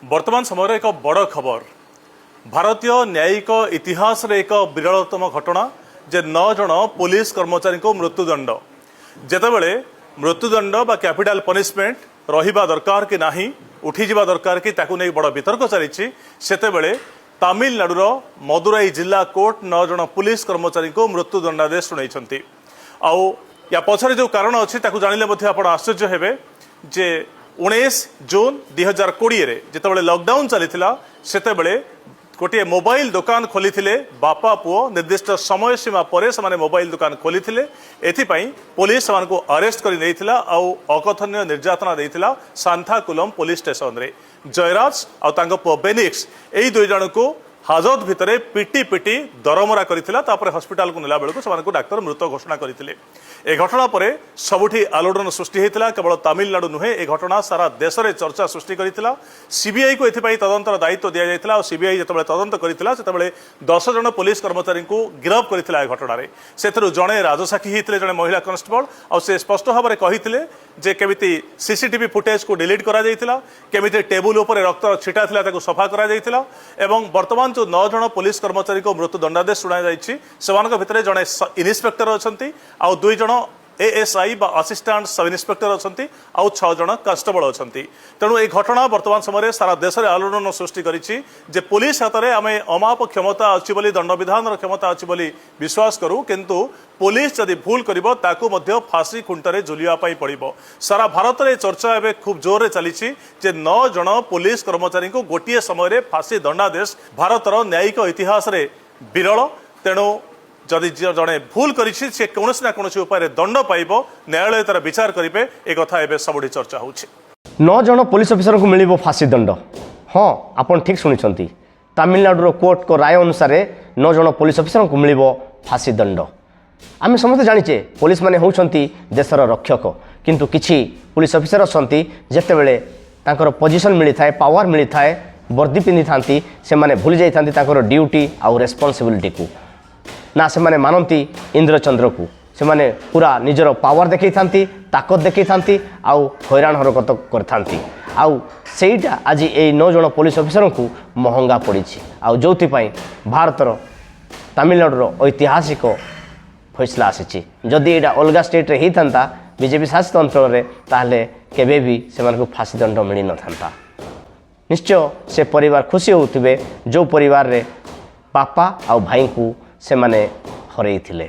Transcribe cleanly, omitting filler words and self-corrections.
ବର୍ତ୍ତମାନ ସମୟରେ ଏକ ବଡ଼ ଖବର। ଭାରତୀୟ ନ୍ୟାୟିକ ଇତିହାସରେ ଏକ ବିରଳତମ ଘଟଣା ଯେ ନଅ ଜଣ ପୋଲିସ କର୍ମଚାରୀଙ୍କୁ ମୃତ୍ୟୁଦଣ୍ଡ। ଯେତେବେଳେ ମୃତ୍ୟୁଦଣ୍ଡ ବା କ୍ୟାପିଟାଲ ପନିଶମେଣ୍ଟ ରହିବା ଦରକାର କି ନାହିଁ, ଉଠିଯିବା ଦରକାର କି, ତାକୁ ନେଇ ବଡ଼ ବିତର୍କ ଚାଲିଛି, ସେତେବେଳେ ତାମିଲନାଡୁର ମଦୁରାଇ ଜିଲ୍ଲା କୋର୍ଟ ନଅ ଜଣ ପୋଲିସ କର୍ମଚାରୀଙ୍କୁ ମୃତ୍ୟୁଦଣ୍ଡାଦେଶ ଶୁଣାଇଛନ୍ତି। ଆଉ ୟା ପଛରେ ଯେଉଁ କାରଣ ଅଛି, ତାକୁ ଜାଣିଲେ ମଧ୍ୟ ଆପଣ ଆଶ୍ଚର୍ଯ୍ୟ ହେବେ ଯେ 19 ଜୁନ 2020ରେ ଯେତେବେଳେ ଲକଡାଉନ ଚାଲିଥିଲା, ସେତେବେଳେ ଗୋଟିଏ ମୋବାଇଲ ଦୋକାନ ଖୋଲିଥିଲେ ବାପା ପୁଅ। ନିର୍ଦ୍ଦିଷ୍ଟ ସମୟ ସୀମା ପରେ ସେମାନେ ମୋବାଇଲ ଦୋକାନ ଖୋଲିଥିଲେ। ଏଥିପାଇଁ ପୋଲିସ ସେମାନଙ୍କୁ ଆରେଷ୍ଟ କରି ନେଇଥିଲା ଆଉ ଅକଥନୀୟ ନିର୍ଯାତନା ଦେଇଥିଲା ସାନ୍ଥାକୁଲମ ପୋଲିସ ଷ୍ଟେସନରେ। ଜୟରାଜ ଆଉ ତାଙ୍କ ପୁଅ ବେନିକ୍ସ, ଏଇ ଦୁଇ ଜଣଙ୍କୁ ହାଜତ ଭିତରେ ପିଟି ପିଟି ଦରମରା କରିଥିଲା। ତାପରେ ହସ୍ପିଟାଲକୁ ନେଲା ବେଳକୁ ସେମାନଙ୍କୁ ଡାକ୍ତର ମୃତ ଘୋଷଣା କରିଥିଲେ। ଏ ଘଟଣା ପରେ ସବୁଠି ଆଲୋଡ଼ନ ସୃଷ୍ଟି ହୋଇଥିଲା। କେବଳ ତାମିଲନାଡୁ ନୁହେଁ, ଏ ଘଟଣା ସାରା ଦେଶରେ ଚର୍ଚ୍ଚା ସୃଷ୍ଟି କରିଥିଲା। ସିବିଆଇକୁ ଏଥିପାଇଁ ତଦନ୍ତର ଦାୟିତ୍ୱ ଦିଆଯାଇଥିଲା। ଆଉ ସିବିଆଇ ଯେତେବେଳେ ତଦନ୍ତ କରିଥିଲା, ସେତେବେଳେ 10 ଜଣ ପୋଲିସ କର୍ମଚାରୀଙ୍କୁ ଗିରଫ କରିଥିଲା ଏ ଘଟଣାରେ। ସେଥିରୁ ଜଣେ ରାଜସାକ୍ଷୀ ହେଇଥିଲେ, ଜଣେ ମହିଳା କନଷ୍ଟେବଳ। ଆଉ ସେ ସ୍ପଷ୍ଟ ଭାବରେ କହିଥିଲେ ଯେ କେମିତି ସିସିଟିଭି ଫୁଟେଜକୁ ଡିଲିଟ୍ କରାଯାଇଥିଲା, କେମିତି ଟେବୁଲ ଉପରେ ରକ୍ତର ଛିଟା ଥିଲା, ତାକୁ ସଫା କରାଯାଇଥିଲା। ଏବଂ ବର୍ତ୍ତମାନ ଯେଉଁ ନଅ ଜଣ ପୋଲିସ କର୍ମଚାରୀଙ୍କୁ ମୃତ୍ୟୁ ଦଣ୍ଡାଦେଶ ଶୁଣାଯାଇଛି, ସେମାନଙ୍କ ଭିତରେ ଜଣେ ଇନ୍ସପେକ୍ଟର ଅଛନ୍ତି, ଆଉ ଦୁଇ ଜଣ ଏଏସ୍ଆଇ ବା ଆସିଷ୍ଟାଣ୍ଟ ସବ୍ ଇନ୍ସପେକ୍ଟର ଅଛନ୍ତି, ଆଉ ଛଅ ଜଣ କନଷ୍ଟେବଳ ଅଛନ୍ତି। ତେଣୁ ଏହି ଘଟଣା ବର୍ତ୍ତମାନ ସମୟରେ ସାରା ଦେଶରେ ଆଲୋଡ଼ନ ସୃଷ୍ଟି କରିଛି ଯେ ପୋଲିସ ହାତରେ ଆମେ ଅମାପ କ୍ଷମତା ଅଛି ବୋଲି, ଦଣ୍ଡବିଧାନର କ୍ଷମତା ଅଛି ବୋଲି ବିଶ୍ୱାସ କରୁ, କିନ୍ତୁ ପୋଲିସ ଯଦି ଭୁଲ କରିବ, ତାକୁ ମଧ୍ୟ ଫାଶୀ ଖୁଣ୍ଟରେ ଝୁଲିବା ପାଇଁ ପଡ଼ିବ। ସାରା ଭାରତରେ ଚର୍ଚ୍ଚା ଏବେ ଖୁବ୍ ଜୋରରେ ଚାଲିଛି ଯେ ନଅ ଜଣ ପୋଲିସ କର୍ମଚାରୀଙ୍କୁ ଗୋଟିଏ ସମୟରେ ଫାଶୀ ଦଣ୍ଡାଦେଶ ଭାରତର ନ୍ୟାୟିକ ଇତିହାସରେ ବିରଳ। ତେଣୁ ଯଦି ଜଣେ ଭୁଲ କରିଛି, ସେ କୌଣସି ନା କୌଣସି ଉପାୟରେ ଦଣ୍ଡ ପାଇବ, ନ୍ୟାୟାଳୟ ତାର ବିଚାର କରିବେ, ଏ କଥା ଏବେ ସବୁଠି ଚର୍ଚ୍ଚା ହେଉଛି। ନଅ ଜଣ ପୋଲିସ ଅଫିସରଙ୍କୁ ମିଳିବ ଫାଶୀ ଦଣ୍ଡ। ହଁ, ଆପଣ ଠିକ୍ ଶୁଣିଛନ୍ତି। ତାମିଲନାଡୁର କୋର୍ଟଙ୍କ ରାୟ ଅନୁସାରେ ନଅ ଜଣ ପୋଲିସ ଅଫିସରଙ୍କୁ ମିଳିବ ଫାଶୀ ଦଣ୍ଡ। ଆମେ ସମସ୍ତେ ଜାଣିଛେ, ପୋଲିସମାନେ ହେଉଛନ୍ତି ଦେଶର ରକ୍ଷକ। କିନ୍ତୁ କିଛି ପୋଲିସ ଅଫିସର ଅଛନ୍ତି, ଯେତେବେଳେ ତାଙ୍କର ପୋଜିସନ୍ ମିଳିଥାଏ, ପାୱାର ମିଳିଥାଏ, ବର୍ଦ୍ଦି ପିନ୍ଧିଥାନ୍ତି, ସେମାନେ ଭୁଲି ଯାଇଥାନ୍ତି ତାଙ୍କର ଡ୍ୟୁଟି ଆଉ ରେସ୍ପନ୍ସିବିଲିଟିକୁ। ନା ସେମାନେ ମାନନ୍ତି ଇନ୍ଦ୍ରଚନ୍ଦ୍ରକୁ। ସେମାନେ ପୁରା ନିଜର ପାୱାର ଦେଖେଇଥାନ୍ତି, ତାକତ ଦେଖେଇଥାନ୍ତି ଆଉ ହଇରାଣ ହରକତ କରିଥାନ୍ତି। ଆଉ ସେଇଟା ଆଜି ଏଇ ନଅ ଜଣ ପୋଲିସ ଅଫିସରଙ୍କୁ ମହଙ୍ଗା ପଡ଼ିଛି। ଆଉ ଯେଉଁଥିପାଇଁ ଭାରତର ତାମିଲନାଡୁର ଐତିହାସିକ ଫଇସଲା ଆସିଛି। ଯଦି ଏଇଟା ଅଲଗା ଷ୍ଟେଟ୍ରେ ହେଇଥାନ୍ତା, ବିଜେପି ଶାସିତ ଅଞ୍ଚଳରେ, ତାହେଲେ କେବେ ବି ସେମାନଙ୍କୁ ଫାଶୀ ଦଣ୍ଡ ମିଳିନଥାନ୍ତା। ନିଶ୍ଚୟ ସେ ପରିବାର ଖୁସି ହେଉଥିବେ, ଯେଉଁ ପରିବାରରେ ବାପା ଆଉ ଭାଇଙ୍କୁ ସେମାନେ ହରେଇଥିଲେ।